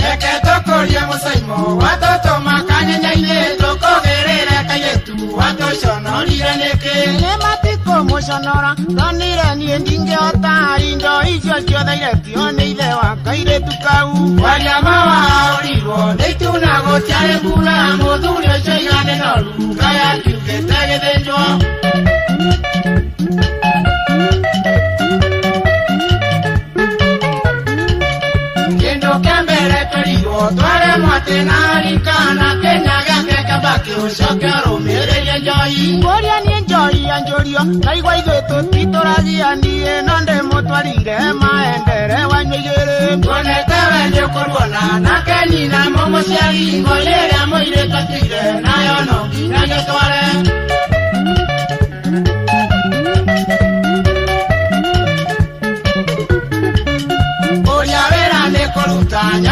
Reke tũkũrie mũcaimo watũtũma kanyenya-inĩ tũkũgĩrĩre kairĩtu watũconorire nĩkĩ? Nĩ matikũmũconora ndonire niĩ ndingĩhota indo icio ciothe iretio nĩ ithe wa kairĩtu kau. Waria mawaũrirwo nĩ ituna gũtiarĩ mbura mũthuri ũcio igane noru kaya kiugĩte gĩthĩnjwo. Kĩndũ kĩa mbere twerirwo twaremwo atĩ na rika na kĩnya gĩake kamba kĩũcoke ũrũmĩrĩrie njohi. Ngũria niĩ njohi anjũrio ndaigua ithuĩ tũtitũragia niĩ no ndĩmũtwarire maendere wanyua igĩrĩ. Tuonete we nĩũkũruona nake nyina mũmũciari ngũyĩ ĩrĩa mũirĩtu atuire nayo no nginya gĩtware.